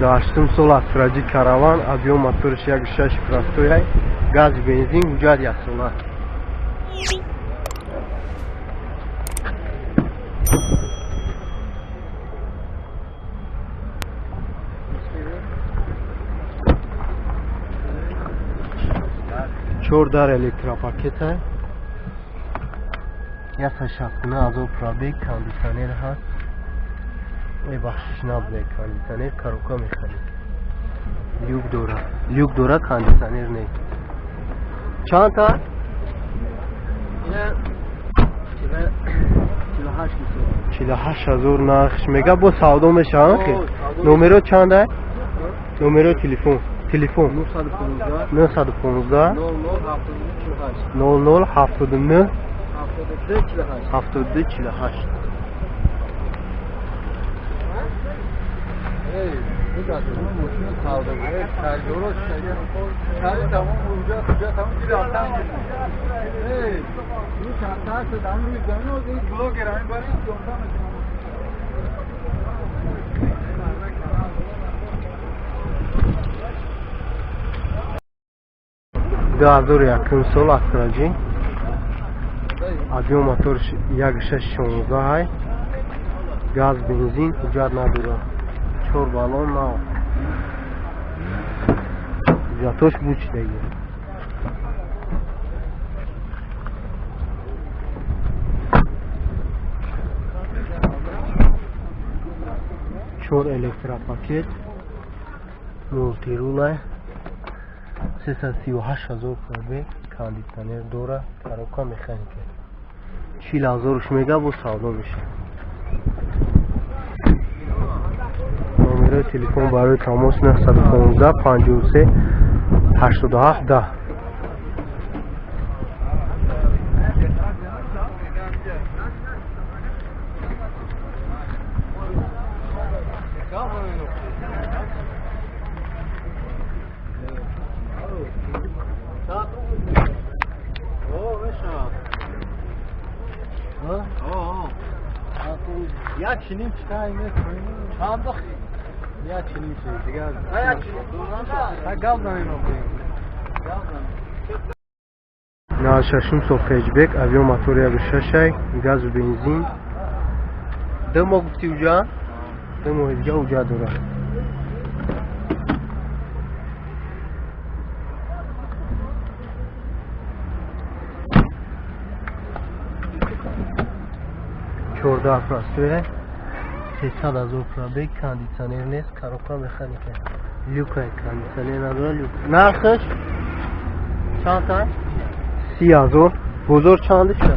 98 сол Астра Ҷи Караван, объём моторш 1,6 простой, газ, бензин, ҳуҷҷат яксола. Чор дар электропакета, 169 000 пробег, кондитсионер ҳаст. Бахшиш, набуде кондитсионер, коробка мехарид. Люк дора, люк дора, кондитсионер нест. Чанд та? 48 000 нархш мега, бо савдо мешаванд. Номеро чанда? Номеро телефон, телефон? 915 00 79 72 48. 2001 сол Астра Ҷи, объём моторш 1,6 16, газ, бензин, ҳуҷҷат надорад, чор баллон нав, ҳуҷҷатош бучидаги. Чор электропакет, мультирула, 338 000 пробег, кондитсионер дора, коробка механика. 40 000-уш мега, бо савдо мешавад. Номерои телефон барои тамос: 915 53 87 10. Як чиним читай чанд як чиним чи дигар гап намемонем. 96 сол хэтчбек, объём мотор 1,6, газу бензин. 2 моҳ гуфти уҷа, 2 моҳи дига уҷа дорад. 14 простой, 300 000 пробег, кондитсионер нест, коробка механика, люкай, кондитсионер надорад, люк. Нархаш чанд? 30 000. Бозор чандиша?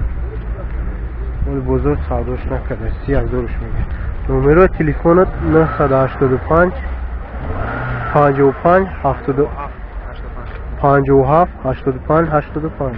Оли бозор савдош накарда. 30 000-уш мега. Номерои телефонат: 985 55 57 85 85.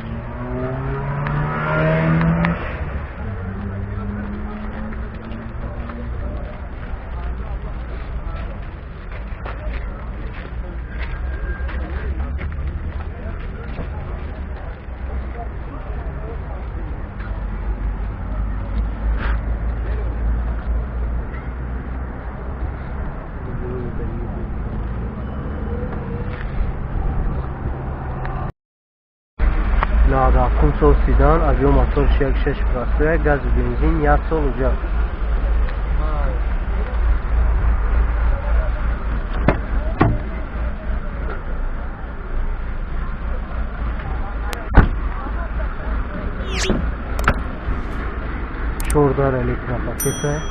97 сол седан, объём мотор 1,6 простой, газу бензин, як сол уҷа. Чордар электропакета,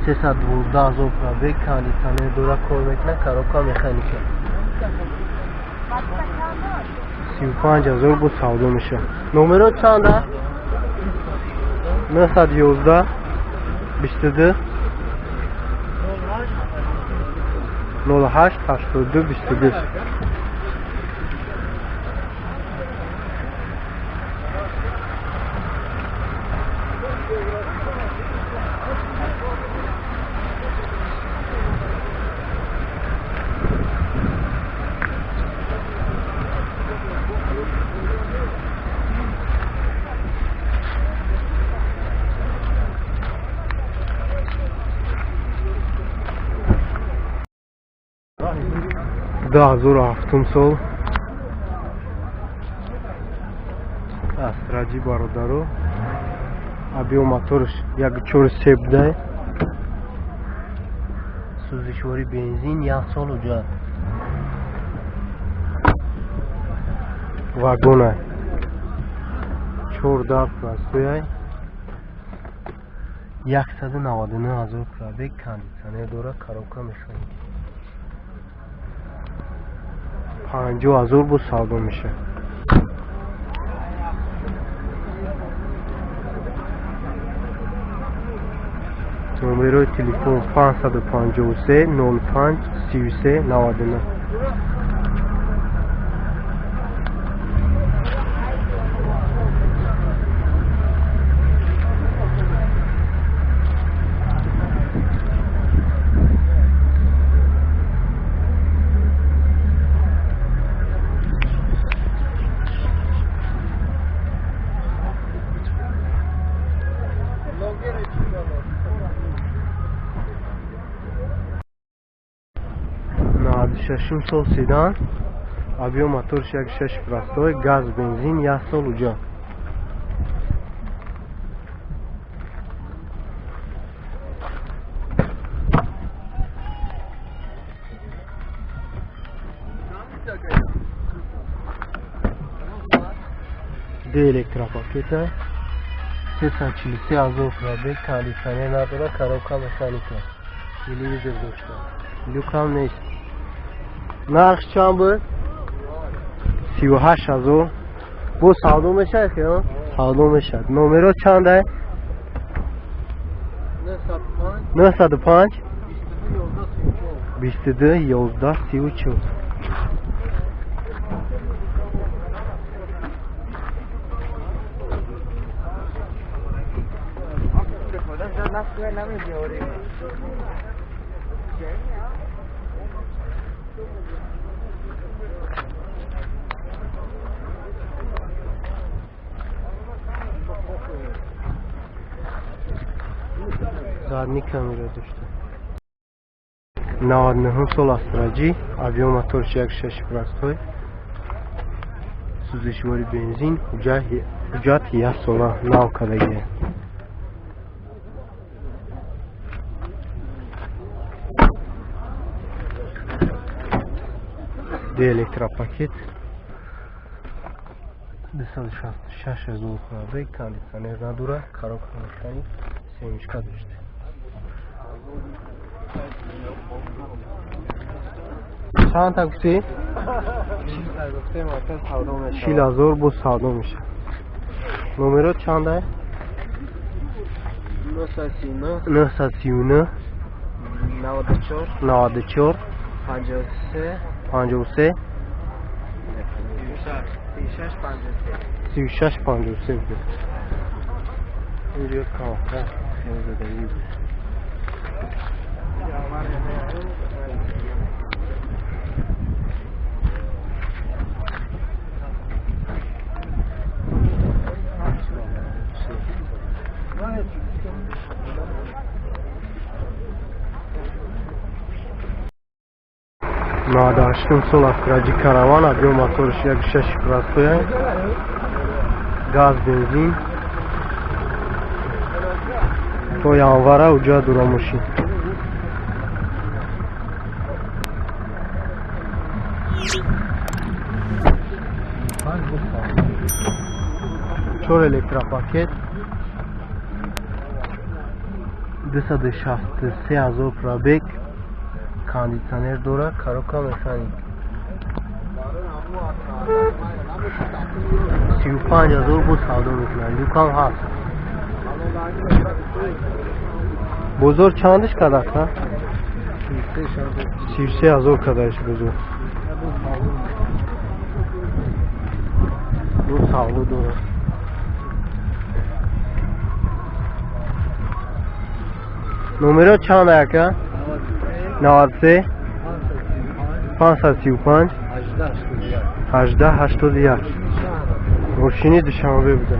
312 000 пробег, кондитсионер дора, кор мекунад, коробка механика. 35 000 бо савдо мешавад. Номеро чанда? 911 22 08 82 22. 2007 сол Астраҷи бародаро. Объем моторш 1.4 будай. Сӯзишворӣ бензин, 1 сол ҳуҷҷат. Вагона 4 дар простой, 199 000 пробег, кондитсионер дора, коробка механика. 50 000 бо савдо мешавад. Номерои телефон 553 05 33 99. Шашум сол седан, объем моторш 1.6 простой, газ бензин, 1 сол уҷа. Д электропакета, 343 000 пробег, кондитсионер надора, коробка механика, телевизор дошта, люкам нест. Нарх чанд буд? 38 000. Бо савдо мешавад ки? Савдо мешавад. Номеро чанд ай? 905 22 11 34. Задний камера дошта. 99 сол Астраҷи, объем моторш 1.6 простой, сӯзишворӣ бензин, ҳуҷҷат 1 сола нав кардагия. Д электропакет, 266 000 пробег, кондитсионер надора, коробка механик, семечка дошта. Чанд та гуфтӣ? 40 000 бо савдо мешавад. Номеро чанд ай? 939 94 94 53 53 36 53 буд. Инҷо камера хеле задагӣ буд. 98 сол Астраҷи караван, объем моторш 1.6 простой, газ бензин, то январа уҷа дура мошин. 4 электропакет, 263 000 пробег, кондитсионер дора, коробка механик. 35 000 бо савдо мекунад. Люкам ҳаст. Бозор чандиш кадака? 33 000 кадаиш бозор. Бу савдо дорад. Номеро чанд ака? 93 535 18 81. Мошини Душанбе буда.